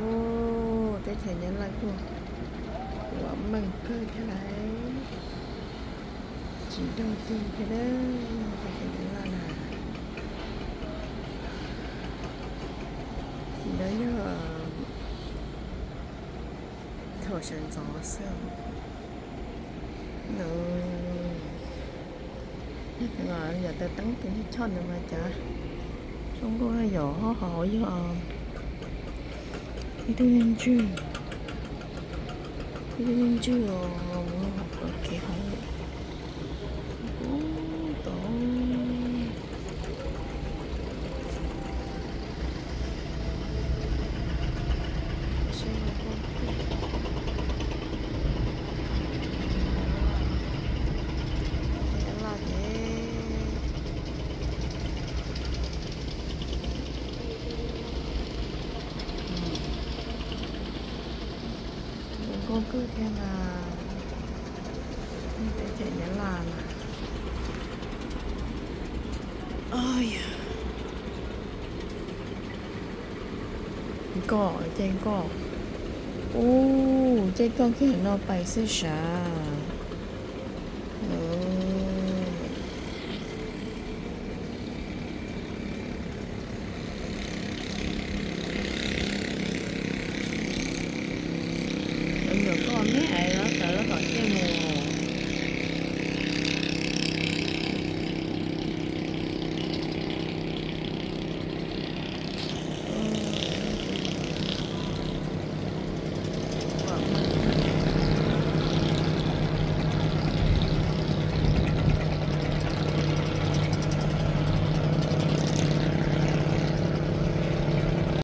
Ub, teb chaws Nyab Laj kuj vam meej kawg thiab lauj. Tsis dog dig thiab na, teb chaws Nyab Laj na. Tsis dog, yog thaum sawv ntxov xwb no. Yog taw teeb tus niag choj ntawd mas cas zoo nkauj yom, ho hauv yog ib tug me ntswg, ib tug me ntswg os, mus hauv kev hauv ub tod. Laj ces zoo nkauj kawg thiab mas, teb chaws Nyab Laj mas. Nkoj, caij nkoj. Ub, caij nkoj kiag no pais xwb sav.